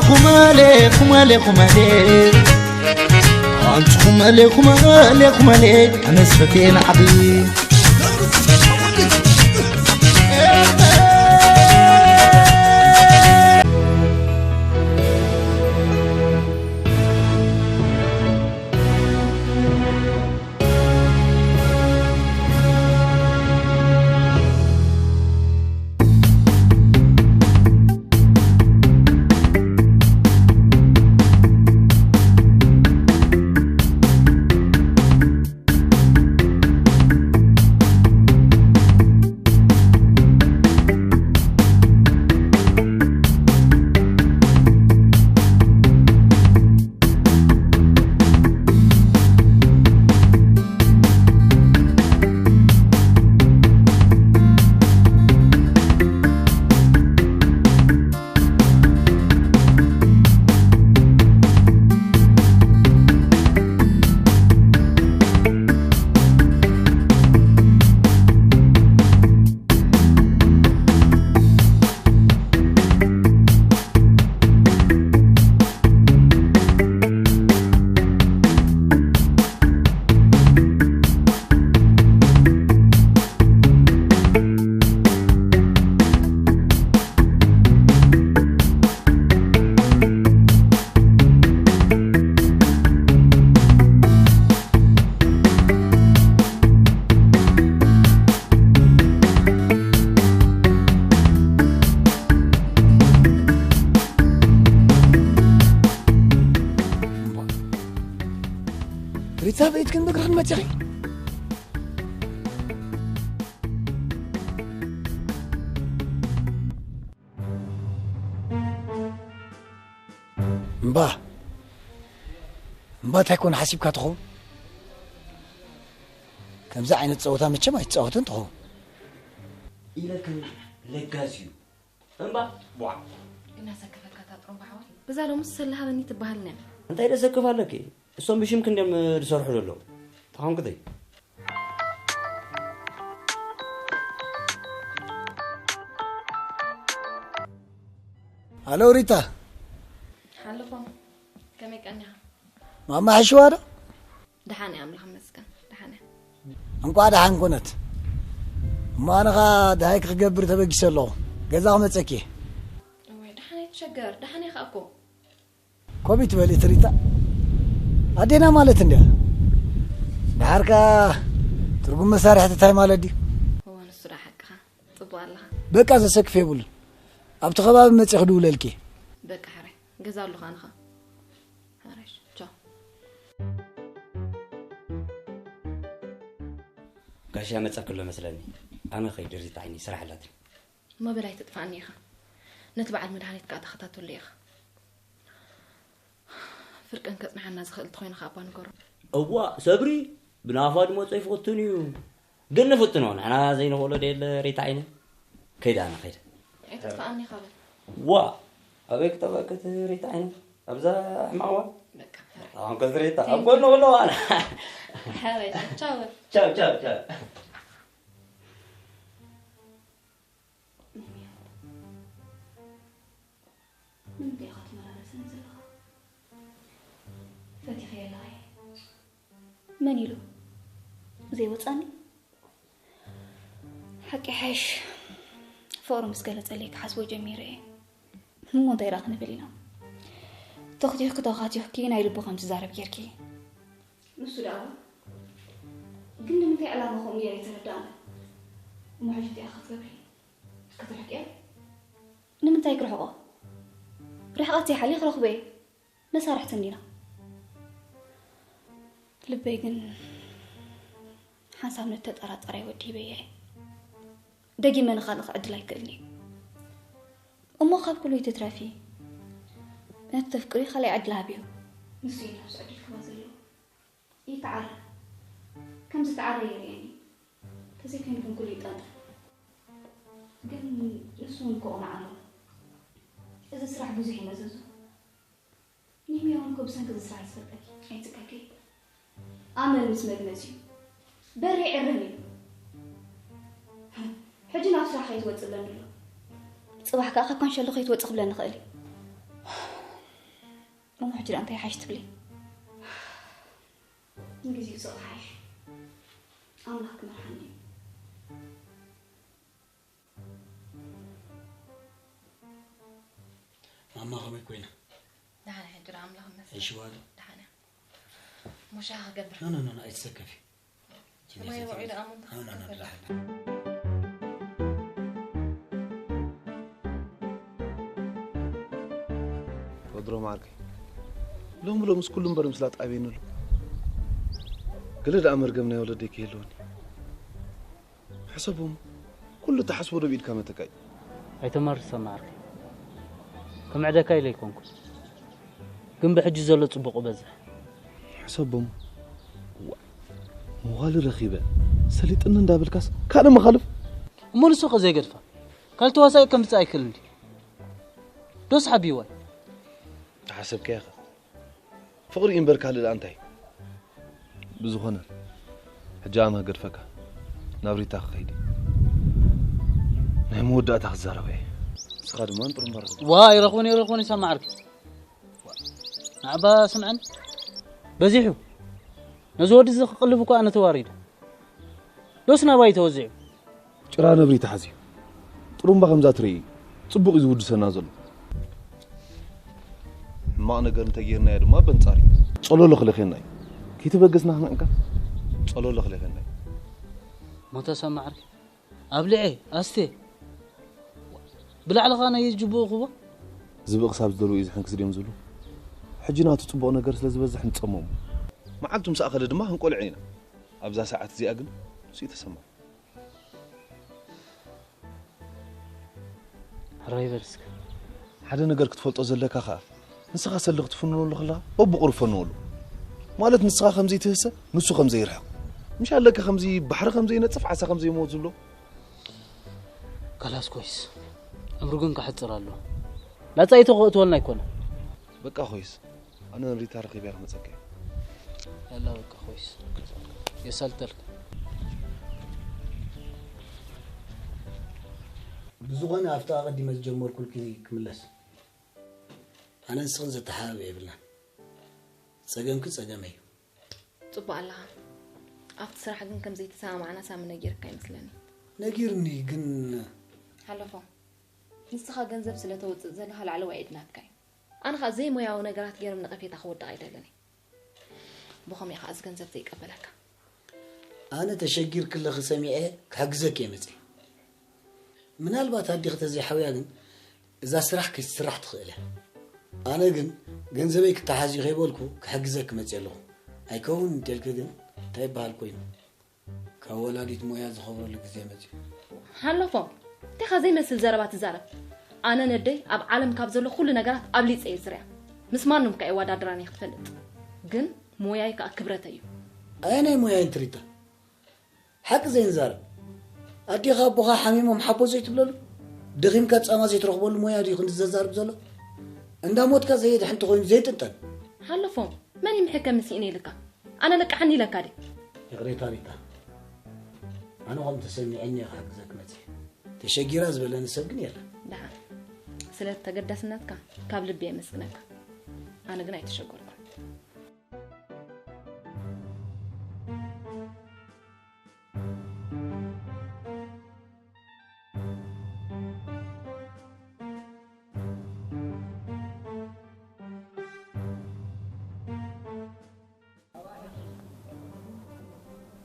ኩማሌ ኩማሌ ኩማሌ ኣንቲ ኩማሌ ኩማሌ ኩማሌ ኣነስ ፈቴና ዓቢ ሪታ ቤት ግን ብእግርኽን መፂኺ? እምባ እምባ እንታይ ኮን ሓሲብካ ትኸውን? ከምዚ ዓይነት ፀወታ መቸም ኣይትፃወትን ትኸውን። ኢለክን ለጋስ እዩ እምባ። ቧዕ። ግና ሰክፈካ እታ ጥሩምባ ሓወይ። በዛ ሎምስ ሰላሃበኒ ትበሃል ነን። እንታይ ደሰክፍ ኣለኪ? እሶም ብሽምኪ እንድዮም ዝሰርሑ ዘለዉ። ተኾንክተይ። ሃሎ ሪታ። ሓለፎም። ከመይ ቀኒኻ? ማማ ሕሽዋ ዶ? ደሓን እየ ኣምላኽ ይመስገን። ደሓን እየ። እንቋዕ ደሓን ኮነት። እሞ ኣነ ኸኣ ደሃይ ክገብር ተበጊሰ ኣለኹ። ገዛ ክመጸኪ እየ። እዋይ ደሓን ኣይትሸገር። ደሓን እየ ኸኣ እኮ። ኮቢት በሊ ትሪታ ኣዴና ማለት እንድያ። ደሓርካ ትርጉም መሳርሕቲ እንታይ ማለት ድዩ? እዋ ንሱ ዳ ሓቅኻ። ጽቡቕ ኣለኻ። በቃ ዘሰክፍ የብሉን። ኣብቲ ከባቢ መጺ ክድውለልኪ። በቃ ሕራይ። ገዛ ኣለኻ ንኻ። ሕራይ። ቻው። ጋሻ መጸክሎ መስለኒ። ኣነ ኸይድ ሪታ ዓይኒ ስራሕ ኣላትኒ። እሞ በል ኣይትጥፋእኒ ኢኻ። ነቲ በዓል መድሃኒት ከኣ ተኸታተሎ ኢኻ። ፍርቀን ከጽንሓና ዝኽእል እንተኾይኑ ከኣ እባ ንገሮ። እዋ ሰብሪ ብናፋ ድመጾ ይፍትን እዩ። ግን ንፍትኖ ንሕና ዘይንኽእሎ ደየለ ሪታ ዓይነ። ከይዳ ኣነ ከይደ። ኣይትጥፋእኒ ኢኻ በል። ዋ ኣበይ ክጠፍኣክት ሪታ ዓይነ ኣብዛ ሕማዋ። በቃ፣ ሕራይ። ኣሁን ከዚ ሪታ ኣብ ጎኑ ኣለዋ። ሕራይ፣ ቻው። ቻው ቻው ቻው። ንምንታይ ኢኻ ትመላለሰኒ ዘለኻ? ፈቲኸዮ ኣለኻ። መን ኢሉ? ዘይወጻኒ? ሓቂ ሓይሽ ፍቕሩ ምስ ገለጸለይ ክሓስቦ ጀሚረ እየ። እሞ እንታይ ደኣ ክንብል ኢና? ተኽቲኽኪ ተኻቲኽኪ ናይ ልቡ ከም ዝዛረብ ጌርኪ። ንሱ ደኣ ግን ንምንታይ ዕላማ ከምኡ ጌረ ኣይተረድኣንን። እሞ ሕጂ እንታይ ኢኻ ክትገብሪ? ክትርሕቅዮ? ንምንታይ ክርሕቆ? ርሕቀት ዘይሓሊ ክረኽቦ እየ። መሳርሕቲ እንዲና። ልበይ ግን ሓንሳብ ነተጠራጠረ ወዲበዮ እየ። ደጊመ ንኻልእ ክዕድል ኣይክእልን እዩ። እሞ ካብ ኩሉ ይትትረፊ ነቲ ተፍቅሪ ካልኣይ ዕድል ሃብዮ። ንሱ እዩ ነብሱ ዕድል ክህባ ዘለዎ። ይተዓረ። ከም ዝተዓረ የርእየኒ። ተዘይኮይኑ ግን ኩሉ ይጠንጥን። ግን ንሱ እውን ክቕናዕ ኣለዎ። እዚ ስራሕ ብዙሕ እዩ መዘዙ። ንህምያ እውን እኮ ብሰንኪ እዚ ስራሕ እዩ ዝፈልጠኪ። ኣይትከልክይ። ኣመል ምስ መግነዝ እዩ። በሪ ዕርም እዩ። ሕጂ ናብ ስራሕ ከይትወፅእ ብለኒ ኣሎ። ፅባሕ ከዓ ካብ ካንሸሎ ከይትወፅእ ክብለኒ ይኽእል እዩ። እሞ ሕጂ ደኣ እንታይ ይሓይሽ ትብሊ? ንግዜኡ ስቕ ክሓይሽ ኣምላኽ ክመርሓኒ እዩ። ማማ ከመይ ኮይና? ደሓን ሕጂ ደኣ ኣምላኽ ይመስገን። ይሽዋ ዶ? ደሓን እያ። እሞ ሻሂ ክገብር። ኖ፣ ኖ፣ ኖ፣ ኖ፣ ኣይትሰከፊ። ማይ ውዒሉ ኣሙን ኖ፣ ኖ፣ ኖ፣ ተኸፍተ። ደሓን። ወድሮ ማርከይ። ሎም ሎም ምስ ኩሉ እምበር ምስላጥ ኣበይንሉ። ገለ ደኣ መርገም ናይ ወለደይ ከይህልወኒ። ሕሰቦም፣ ኩሉ እትሓስቦ ዶ ብኢድካ መተካይ? ኣይተማርር ሰማዕርኪ። ክምዕደካ ኢለ ኣይኮንኩን። ግን ብሕጂ ዘሎ ጽቡቕ በዝሕ። ሕሰቦም፣ ዋ፣ መዋሊ ረኺበ፣ ሰሊጥኒ እንዳበልካስ ካልእ መኻልፍ? እሞ ንሱ ከ ዘይገድፋ? ካልእ ተዋሳኢ ከምጽእ ኣይክእልን ድዩ? ዶስ ሓቢዋይ? ተሓሰብካዮ ኸ? ፍቕሪ እምበር ካልእ ደኣ እንታይ? ብዝኾነ፣ ሕጂ ኣነ ክገድፈካ። ናብ ሪታ ክኸይድ። ናይ መወዳእታ ክዛረበ እየ። ንስኻ ድማ ንጥሩምባ ርኸቦ። ዋ፣ ይረኽቦን ይረኽቦን ይሰማዓልኪ። ናዕባ ስምዐን። በዚሑ። ነዚ ወዲ እዚ ክቕልብ እኮ ኣነ ተዋሪደ። ዶስ ናባይ ተወዚዑ? ጭራ ነብሪ ተሓዝዩ። ጥሩምባ ከምዛ ትርኢ፣ ጽቡቕ እዩ ዝውድሰና ዘሎ። ሕማቕ ነገር እንተጌርናዮ ድማ በንጻር እዩ። ጸሎሎ ክልኬና እዩ። ከይተበገስና ክንዕንቀፍ ጸሎሎ ክልኬና እዩ። ሞተ ሰማዕሪ። ኣብልዐ፣ ኣስቴ። ብላዕልኻ ናይ ጅቡኡ ክቦ? ዝብኢ ክሳብ ዝደልዎ እዩ ዝሕንክስ ድዮም ዝብሉ? ሕጂ ናቱ ጽቡቕ ነገር ስለ ዝበዝሕ ንጸመሙ። መዓልቱ ምስ ኣኸለ ድማ ክንቆልዕ ኢና። ኣብዛ ሰዓት እዚኣ ግን ንሱ እዩ ተሰማም። ሕራይ በል እስከ። ሓደ ነገር ክትፈልጦ ዘለካ ኸኣ፣ ንስኻ ሰልኺ ትፍንወሉ ከለኻ፣ በብቑሩብ ፈንወሉ። ማለት ንስኻ ከም ዘይትህሰ፣ ንሱ ከም ዘይርሕቕ። ምሽ ኣለካ ከምዚ ባሕሪ ከም ዘይነጽፍ፣ ዓሳ ከም ዘይመውት ዝብሎ። ካላስ ኮይስ። ዕምሩ ግን ክሕጽር ኣለዎ። ላጻይቶ ክእትወልና ኣይኮነ። በቃ ኮይስ። ኣነ ንሪታ ረኺበያ ክመጸካ እየ። ያላ በቃ ኮይስ። የሳልጠልካ። ብዝኾነ ኣብቲ ኣቐዲመ ዝጀመርኩልኪ ክምለስ። ኣነ ንስኽን ዘተሓባብእ የብልናን። ጸገምኪ ጸገመይ እዩ። ጽቡቕ ኣለኻ። ኣብቲ ስራሕ ግን ከም ዘይተሰማማዕና ሳሚ ነጊርካ ይመስለኒ። ነጊርኒ ግን ሓለፎ። ንስኻ ገንዘብ ስለ ተውጽእ ዘለኻ ላዕለዋይ ኢድ ናትካ እዩ። ኣነ ኸኣ ዘይሞያዊ ነገራት ገይሮም ነቐፌታ ክወድቕ ኣይደልን እየ። ብኸመይ ኸኣ እዚ ገንዘብ ዘይቀበለካ? ኣነ ተሸጊርኪ ኣለኺ ሰሚዐ ክሕግዘኪ እየ መጺአ። ምናልባት ኣዴኺ ተዘይሓውያ ግን እዛ ስራሕ ከይትስራሕ ትኽእል እያ። ኣነ ግን ገንዘበይ ክተሓዝ እዩ ከይበልኩ ክሕግዘኪ መጺአ ኣለኹ። ኣይከውን እንተልኪ ግን እንታይ ይበሃል ኮይኑ? ካብ ወላዲት ሞያ ዝኸብረሉ ግዜ መጺኡ። ሓለፎም፣ እንቴኻ ዘይመስል ዘረባ ትዛረብ? ኣነ ነደይ ኣብ ዓለም ካብ ዘሎ ኩሉ ነገራት ኣብሊጸ እየ ዝርያ። ምስ ማንም ከ የዋዳድራን እየ ክትፈልጥ። ግን ሞያይ ከኣ ክብረተይ እዩ። ኣየናይ ሞያይ እንትሪታ? ሓቂ ዘይንዛረብ። ኣዴኻ ኣቦኻ ሓሚሞም ሓቦ ዘይትብለሉ? ደኺምካ ጻማ ዘይትረኽበሉ ሞያ ድዩ ክንዲ ዘዛርብ ዘሎ? እንዳ ሞትካ ዘየድሕን እንተኾይኑ ዘይጥንጠን። ሓለፎም፣ መን ይምሕከኒ ስኢነ ኢልካ? ኣነ ለቅሓኒ ኢለካ ድየ? ይቕሬታ ሪታ። ኣነ ከምኡ ተሰሚዐኒ እየ ክሕግዘኪ መጺአ። ተሸጊራ ዝበለኒ ሰብ ግን የለን። ደሓን። ስለ ተገዳስነትካ ካብ ልቢ የመስግነካ። ኣነ ግን ኣይተሸገርኩን።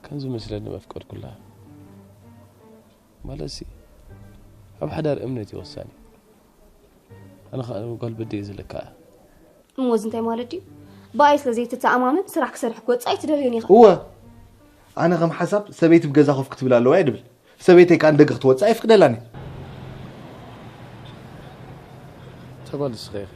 ከም ዝመስለኒ መፍቀድኩላ። ማለትሲ፣ ኣብ ሓዳር እምነት እዩ ወሳኒ። ኣነ ኸኣ ጓል በደይ እየ ዝልክዓ። እሞ እዚ እንታይ ማለት ድዩ? ብኣይ ስለ ዘይትተኣማመን ስራሕ ክሰርሕ ክወጽእ ኣይትደልዮን ኢኻ። እወ፣ ኣነ ከም ሓሳብ ሰበይቲ ብገዛ ኮፍ ክትብል ኣለዋ እየ ድብል። ሰበይተይ ከኣ ንደገ ክትወጽእ ኣይፍቅደላን እየ። ተባል ንስኻ ኢኺ።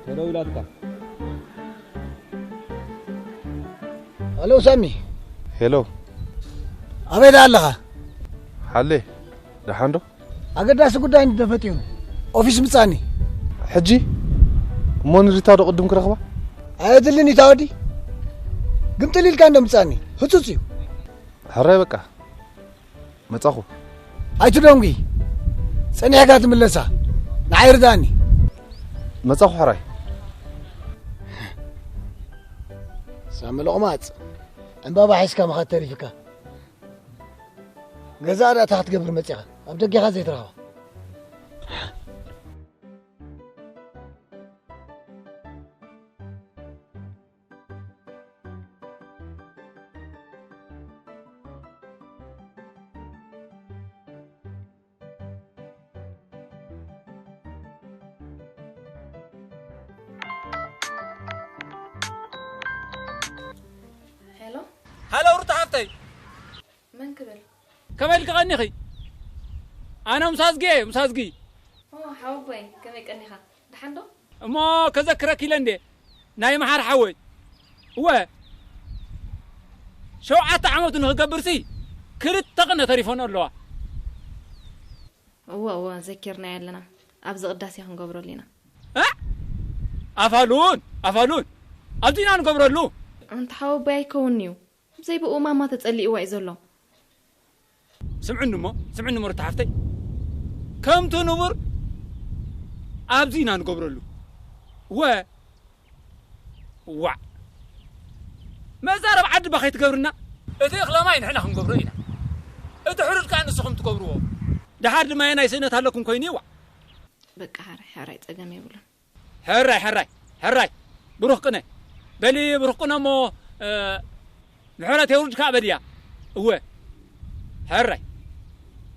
ሄሎ ኢላትካ። ሄሎ ሳሚ። ሄሎ። ኣበይ ደኣ ኣለኻ? ሓሌ፣ ደሓን ዶ? ኣገዳሲ ጉዳይ እንዲ ተፈጢሩ። ኦፊስ ምጻኒ። ሕጂ? እሞ ንሪታ ዶ ቅድም ክረኽባ? ኣየድልን እዩ ታወዲ። ግምጥል ኢልካ እንዶ ምጻኒ። ህጹጽ እዩ። ሕራይ በቃ። መጻኹ። ኣይትደንጉ። ጸኒሕካ ትምለሳ። ንዓይ ርዳኒ። መጻኹ ሕራይ። ሳሚ ሎቕማጽ። ዕምባባ ሒዝካ ምኻድ ተሪፍካ። ገዛ ዳእታ ክትገብር መጺኻ። ኣብ ደገኻ ዘይትረኽባ። ሄሎ። ሃሎ ሩታ ሓፍተይ። መን ክብል? ከመይ ኢልኪ ቀኒኺ? ኣነ ሙሳዝጊ እየ፣ ሙሳዝጊ። ኦ፣ ሓወቦይ፣ ከመይ ቀኒኻ? ደሓን ዶ? እሞ ከዘክረኪ ኢለ እንዴ፣ ናይ መሓር ሓወይ። እወ፣ ሸውዓተ ዓመቱ ንኽገብርሲ ክልተ ቅነ ተሪፎን ኣለዋ። እወ፣ እወ፣ ዘኪርናዮ ኣለና። ኣብዚ ቅዳሴ ክንገብረሉ ኢና። እ? ኣፋሉን፣ ኣፋሉን፣ ኣብዚ ኢና ንገብረሉ። ኣንታ ሓወቦይ ኣይከውንን'ዩ። ብዘይ ብኡ ማማ ተጸሊእዋ እዩ ዘሎ። ስምዕኒ እሞ፣ ስምዕኒ እሞ ሩታ ሓፍተይ። ከምቲ ንቡር ኣብዚ ኢና ንገብረሉ። ወ-፣ ዋዕ። መዛረብ ዓዲ ባ ከይትገብርና። እቲ እኽለማይ ንሕና ክንገብሮ ኢና። እቲ ሕሩድ ከኣ ንስኹም ትገብርዎ። ደሓር ድማ የናይ ስእነት ኣለኩም ኮይኑ እዩ ዋዕ። በቃ ሓራይ፣ ሓራይ ጸገም የብሉን። ሕራይ፣ ሕራይ፣ ሕራይ። ብሩኽ ቅነ። በሊ ብሩኽ ቅነ እሞ፣ እ፣ ምሕረት የውርድ ከኣ በልያ። እወ። ሕራይ።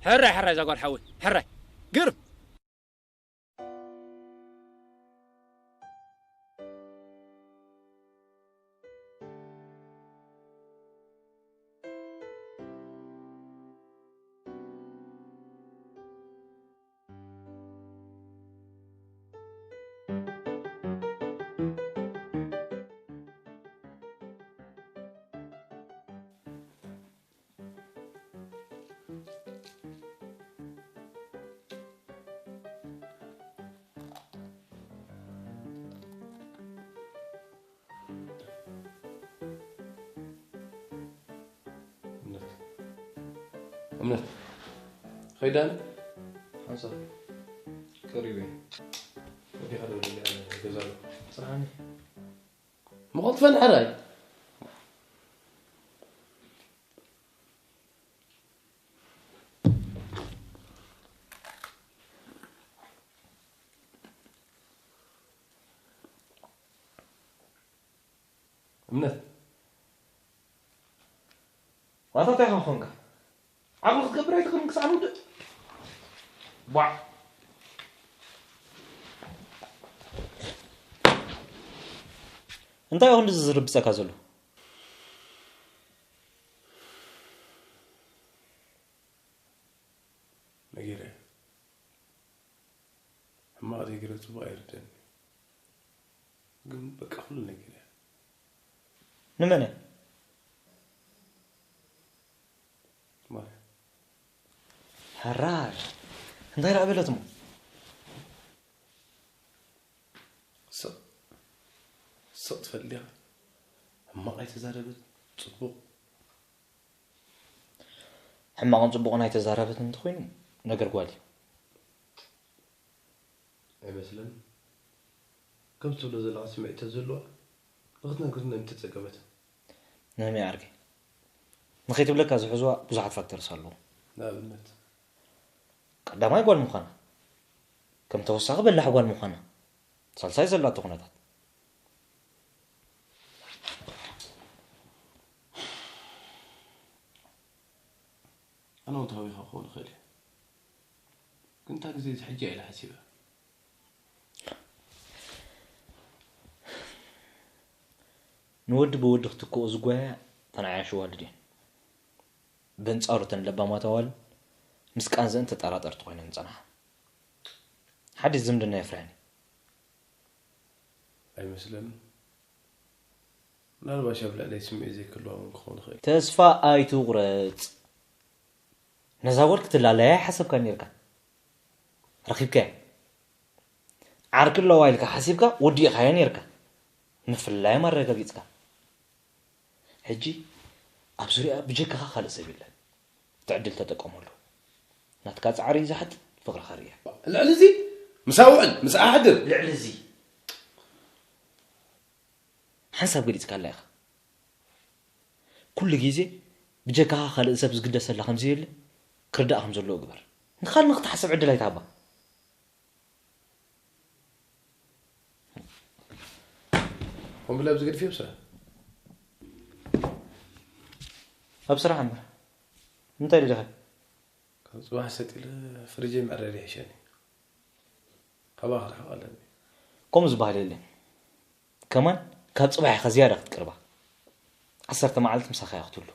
ሕራይ፣ ሕራይ፣ እዛ ጓል ሓወይ። ሕራይ። ግርም። እምነት። እምነት። ኸይዳን? ሓንሳብ። ቀሪበ። ወዲኻ ዶ ወዲኻ ገዛ ኣሎ? ጽንሓኒ። ምቐልጥፈን ሕራይ። እምነት። ዋታ እንታይ ኢኻ ኾንካ? ዓቕሊ ክትገብር ኣይትኽእልን ክሳዕ ንውድእ። ቧዕ። እንታይ እዩ ክንዲ ዝርብጸካ ዘሎ? ነጊረ። ሕማቕ ዘይገለ ጽቡቕ ኣይርደን። ግን በቃ ኩሉ ነጊረ። ንመን እያ? ማርያም። ሕራይ። እንታይ ደኣ በለት እሞ? ስቕ፣ ስቕ ትፈልጥ ዲኻ? ሕማቕ ኣይተዛረበት፣ ጽቡቕ። ሕማቕን ጽቡቕን ኣይተዛረበት እንተኾይኑ ነገር ጓል እዩ። ኣይመስለንን። ከም ትብሎ ዘለኻ ስምዒት ተዝህልዋ ንኽትነግረና ኣይምተጸገመትን። ነህምያ ዓርከይ፣ ንኸይትብለካ ዝሕዝዋ ብዙሓት ፋክተርስ ኣለዉ። ንኣብነት? ቀዳማይ ጓል ምዃና፣ ከም ተወሳኺ በላሕ ጓል ምዃና፣ ሳልሳይ ዘላቶ ኩነታት። ኣነ እውን ተሃዊኻ ክኸውን ይኽእል እየ። ግን እታ ግዜ እዚ ሕጂ እያ ኢለ ሓሲበ። ንወዲ ብወዲ ክትክኡ ዝጓያ ተናዓያሽ ኣዋልድ እየን። በንጻሩ እተን ለባማት ኣዋልድ ምስ ቃንዘአን ተጠራጠርቲ ኮይነን ዝጸንሓ። ሓዲስ ዝምድና የፍርሐን እዩ። ኣይመስለንን። ምናልባሽ ኣብ ልዕለይ ስምዒት ዘይክህልዋ እውን ክኸውን ይኽእል። ተስፋ ኣይትቑረጽ። ነዛ ጓል ክትላለያ ኣይሓሰብካን ኔርካ። ረኺብካያ። ዓርኪ ኣለዋ ኢልካ ሓሲብካ ወዲእኻያ ኔርካ። ምፍላዮም ኣረጋጊጽካ። ሕጂ ኣብ ዙርያኣ ብጀካኻ ካልእ ሰብ የለን። እቲ ዕድል ተጠቀመሉ። ናትካ ጻዕሪ እዩ ዝሓትት፣ ፍቕርኻ ርኢያ። ልዕሊ እዚ ምሳ ውዕል፣ ምሳኣ ሕድር። ልዕሊ እዚ ሓንሳብ ገሊጽካላ ኢኻ። ኩሉ ግዜ ብጀካኻ ካልእ ሰብ ዝግደሰላ ከም ዘየለ ክርዳእ ከም ዘለዎ ግበር። ንኻልእ ንኽትሓስብ ዕድል ኣይትሃባ። ኮምብላ ኣብዚ ገድፍዮ ብስራ ኣብ ስራሕ እምበር እንታይ ደሊኻ? ካብ ጽባሕ ሰጥ ኢለ ፍርጀይ ምዕረር ይሕሸኒ። ካባኻ ርሕቕ ኣለኒ። ከምኡ ዝበሃል የለን። ከማን ካብ ጽባሕ ኢኻ ዝያዳ ክትቅርባ። ዓሰርተ መዓልቲ ምሳኻ እያ ክትህሉ።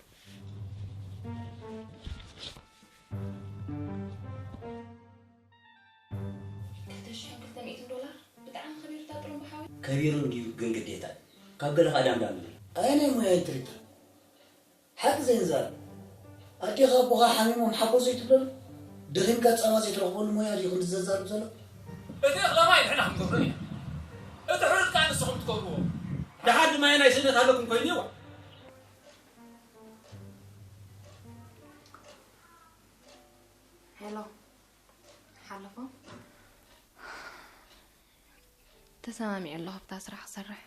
ክልተ ሽሕን ክልተ ሚእትን ዶላር ብጣዕሚ ከቢሩ እታ ጥሩምባ ሓወይ። ከቢሩ እንድዩ ግን ግዴታ እዩ። ካብ ገለ ከኣ ዳምዳም ይብል። ኣየናይ ሞያ እዩ ትርድእ? ሓቂ ዘይንዛረብ። ኣዴኻ ኣቦኻ ሓሚሞም ሓጎስ ዘይትብለሉ? ደኺምካ ጻማ ዘይትረኽበሉ ሞያ ድዩ ክንዲ ዘዛርብ ዘሎ? እቲ እኽለማይ ንሕና ክንገብሮ ኢና። እቲ ሕሩድ ከኣ ንስኹም ትገብርዎ። ደሓር ድማ ናይ ስእነት ኣለኩም ኮይኑ ይዋ። ሄሎ፣ ሓለፎም ተሰማሚዐ ኣለኹ ኣብታ ስራሕ ክሰርሕ።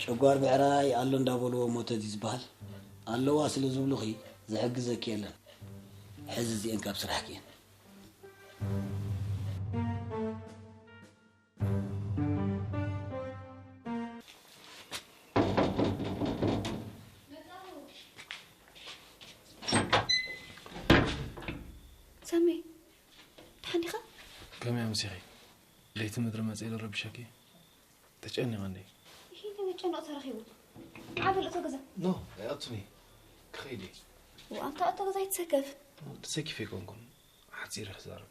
ጨጓር ብዕራይ ኣሎ እንዳበልዎ ሞተ ድዩ ዝበሃል? ኣለዋ ስለ ዝብሉኺ ዝሕግዘኪ የለን። ሕዚ እዚኤን ካብ ስራሕኪ እየን። ሳሚ፣ ደሓን ዲኻ? ከመይ ኣምሲኺ? ለይቲ ምድሪ መጺኤ ዶ ረቢሸኪ? ተጨኒቐ እንድየ። ይሄ ነገር ጨነቕ ተረኺቡ። ዓበል እቶ ገዛ። ኖ፣ ኣይኣቱን እየ። ክኸይድ እየ። ዋ፣ ኣንታ እቶ ገዛ ኣይትሰከፍ። ተሰኪፈ ኣይኮንኩን። ሓጺር እየ ክዛረብ።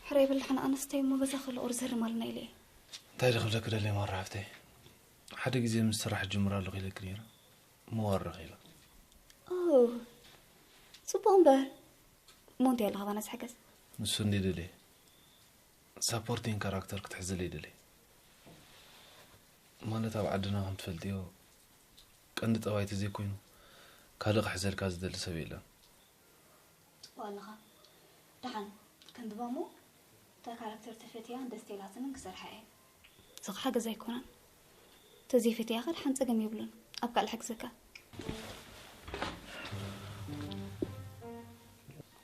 ሕራይ በል ደሓን ኣነስታይ እሞ ገዛ ከሎ ኦርዘር ማልና ኢለ እየ። እንታይ ዶ ክብለኪ ደልየ ማራ ሓፍተይ። ሓደ ግዜ ምስ ስራሕ እጅምር ኣለኹ ኢለኪ ነይረ። እሞ ዋር ረኺበ። ኦ፣ ጽቡቕ እምበር። እሞ እንታይ ኣለኻ ባና ዝሕገዝ? ንሱ እንድየ ደልየ። ሳፖርቲንግ ካራክተር ክትሕዝለይ ይደሊ። ማለት ኣብ ዓድና ከም ትፈልጥዮ ቀንዲ ጠባይ ተዘይኮይኑ ካልእ ክሕዘልካ ዝደሊ ሰብ የለን። ጽቡቕ ኣለኻ። ደሓን ከንብባ እሞ እታ ካራክተር ተፈትያን ደስ ተይላትንን ክሰርሓ እየ። እዚ ክሓገዝ ኣይኮነን። ተዘይፈትያ ከ ደሓን ጸገም የብሉን። ኣብ ካልእ ሓግዘካ።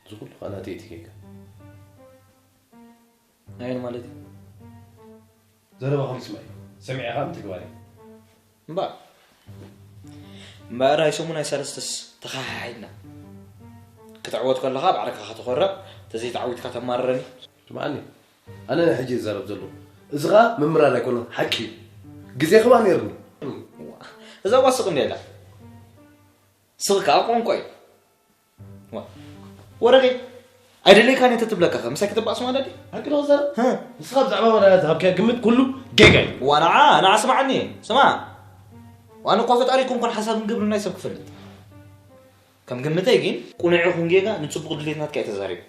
እዚ ኩሉ ከኣ ናተይ እቲ ጌጋ። ናይን ማለት እዩ። ዘረባኹም ስምዒ፣ ሰሚዐ ከኣ ምትግባር እዩ። እምበኣር እምበኣር ኣይሰሙን ኣይሰለስተስ ተኸሓሒድና። ክትዕወት ከለኻ ባዕልካ ኢኻ ትኾርዕ፣ ተዘይተዓዊትካ ተማርረኒ። ስምዓኒ፣ ኣነ ናይ ሕጂ ይዛረብ ዘለኹ። እዚ ኸኣ ምምራር ኣይኮነን፣ ሓቂ እዩ። ግዜ ኸኣ ነይሩኒ። እዋ፣ እዛ ጓል ስቕ እንድያ ኢላ። ስቕ ከኣ ቋንቋ እዩ። ዋ፣ ወረቐይ ኣይደለይካን እየ ተትብለካ ከ ምሳይ ክትባእስ ማለት ድዩ? ሓቂ ዶ ክዛረብ? ንስኻ ብዛዕባ ወረዳ ዝሃብካዮ ግምት ኩሉ ጌጋ እዩ። ዋ ንዓ ንዓ ስምዓኒ ስማዕ። ዋን እኳ ፈጣሪኩም ኮን ሓሳብን ግብርን ናይ ሰብ ክፈልጥ። ከም ግምተይ ግን ቁኑዕ ይኹን ጌጋ ንጽቡቕ ድሌት ናትካ እዩ ተዛሪቡ።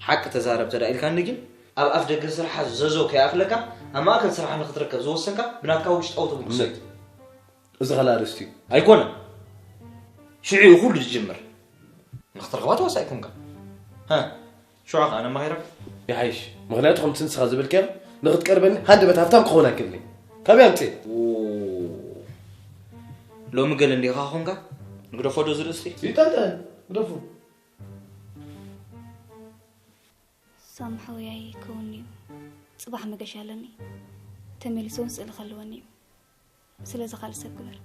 ሓቂ ተዛረብ ተዳ ኢልካኒ ግን ኣብ ኣፍ ደገ ስራሓ ዘዞ ከይኣኽለካ ኣብ ማእከል ስራሓ ንኽትርከብ ዝወሰንካ ብናትካ ውሽጣዊ ተመኩሶ እዩ። እዚ ካልእ ኣርእስቲ እዩ። ኣይኮነን። ሽዑ እዩ ኩሉ ዝጅምር። ንኽትረኽባ ተዋሳኢ ኮንካ። ሃ፣ ሽዑ ከኣ ነማሂራ። ይሓይሽ። ምኽንያቱ ከምቲ ንስኻ ዝበልካዮ ንኽትቀርበኒ ሃንደበት ሃፍታም ክኸውን ኣይክእልን እየ። ካበይ ኣምጽእ? ኡ፣ ሎሚ ገለ እንዲኻ ኾንካ? ንግደፎ ዶ ዝርእስቲ? ይጠንጠን፣ ግደፎ። ሳም ሓወይ ኣይከውን'ዩ። ጽባሕ መገሻ ኣለኒ። ተመሊሱ እውን ስእሊ ክህልወኒ እዩ። ስለዚ ካልእ ሰብ ግበር።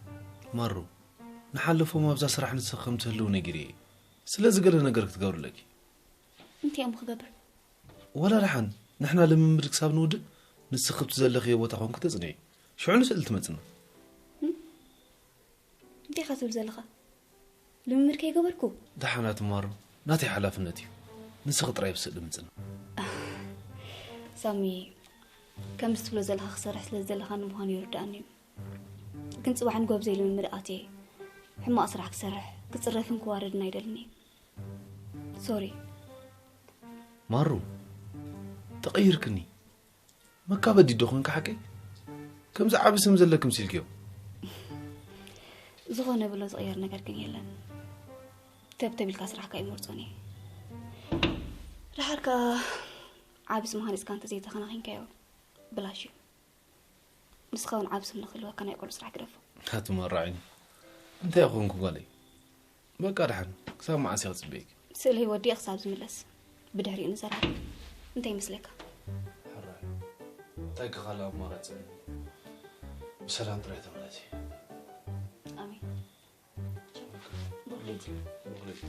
ማሩ፣ ንሓለፎም ኣብዛ ስራሕ ንስኺ ከም ትህልዊ ነጊረዮ እየ። ስለዚ ገለ ነገር ክትገብሪ ኣለኪ። እንታይ እሞ ክገብር? ዋላ ደሓን፣ ንሕና ልምምድ ክሳብ ንውድእ ንስኺ ኣብቲ ዘለኽዮ ቦታ ኮንኪ ተጽንዒ። ሽዑ ንስእሊ ትመጽና። እንታይ ኢኻ ትብል ዘለኻ? ልምምድ ከይገበርኩ? ደሓና ትማሮ፣ ናተይ ሓላፍነት እዩ። ንስኺ ጥራይ ብስእሊ ምጽና። ሳሚ፣ ከምዚ ትብሎ ዘለኻ ክሰርሕ ስለ ዝደለኻኒ ምዃኑ ይርድኣኒ እዩ። ግን ጽባሕ ንጎብ ዘይልምምድ ኣትየ ሕማቕ ስራሕ ክሰርሕ ክጽረፍን ክዋረድን ኣይደልን እየ። ሶሪ። ማሩ፣ ተቐይርክኒ። መካበዲ ዶ ኾንካ ሓቀይ? ከምዚ ዓቢ ስም ዘለኪ ምሲልክዮ። ዝኾነ ብሎ ዝቕየር ነገር ግን የለን። ተብተብ ኢልካ ስራሕካ ይመርጾን እየ። ደሓር ከኣ ዓቢ ስም ሃኒጽካ እንተዘይተኸናኺንካዮ ብላሽ እዩ። ንስኻ እውን ዓቢ ስም ንኽህልወካ ናይ ቆልዑ ስራሕ ግደፎ። ኣቲ መራዒኒ፣ እንታይ ኮንኩ ጓለይ? በቃ ደሓን፣ ክሳብ መዓስ እየ ክጽበየኪ? ስእለይ ወዲኤ ክሳብ ዝምለስ ብድሕሪኡ ንዘራረብ። እንታይ ይመስለካ? ሕራይ፣ እንታይ ከ ካልእ ኣማራጺ ኣለኒ? ብሰላም ጥራይ ተመለሲ። ኣሜን። ብኽልቢ፣ ብኽልቢ።